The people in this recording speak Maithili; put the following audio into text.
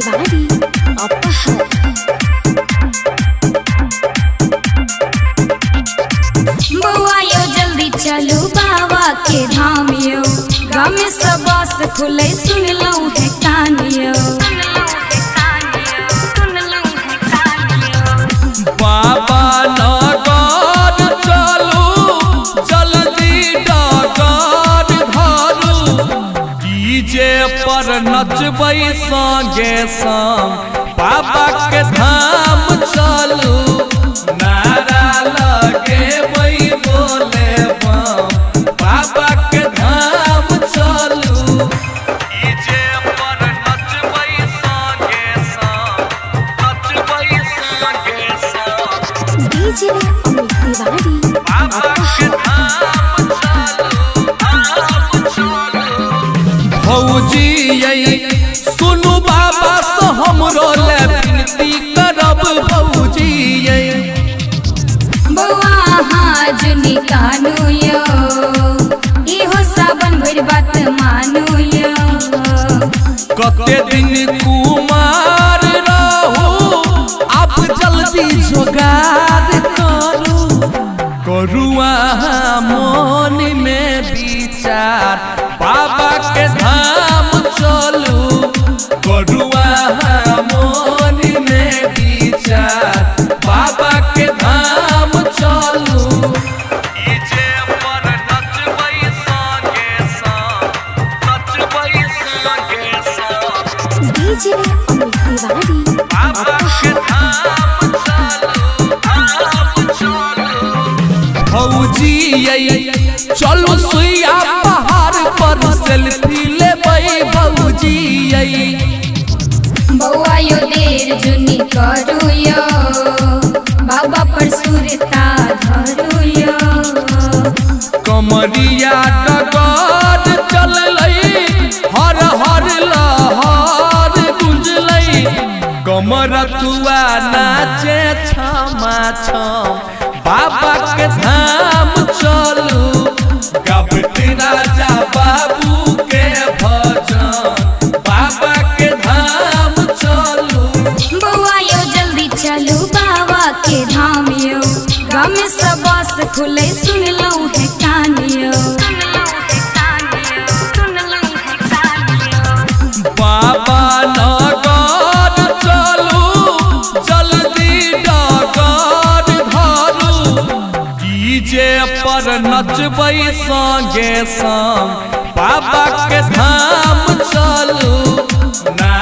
तिवारी अपहर। बउआ यो जल्दी चलू बाबा के धाम यो, गाँव में सब बस खुले सुनलौं है कान यो। बाबा नगर चलू जल्दी डगर धरू, डीजे पर नचबै संगे संग बाबा के धाम चलू, नारा लगेबै बोले बम बाबा के धाम चलू। डीजे पर नचबै संगे संग, नचबै संगे संग डीजे अमित तिवारी बाबा के धाम चलू, धाम चलू। भौजी यै सुनू बाबा से हमरो ले विनती करब भौजी यै। बउआ हाँ जुनी कानू यो, इहो सावन भरि बात मानू यो। कते दिन कुमार रहू अब जल्दी जोगार करू, करू अहाँ मन में विचार बाबा के धाम चलू, करू अहाँ मन में विचार बाबा के धाम चलू। डीजे पर नचबै संगे संग, नचबै संगे संग डीजे अमित तिवारी बाबा के धाम चलू, धाम चलू। भौजी यै चलू सुइया पहाड़ पर सेल्फी लेबै भौजी यै। बउआ यो देर जुनी करू यो, बाबा पर सुरता धरू यो। कमरिया डगर चललै हर हर लहर गुंजलै, कमरथुआ नाचे छमा छम बाबा के धाम चलू, गबटी राजा बाबू के भजन बाबा के धाम चलू। बउआ यो जल्दी चलू बाबा के धाम यो, गाँव में सब बस खुले सुनलौं है कान यो। बाबा नगर चलू जल्दी डगर धरू, डीजे पर नचबै संगे संग बाबा के धाम चलू, नारा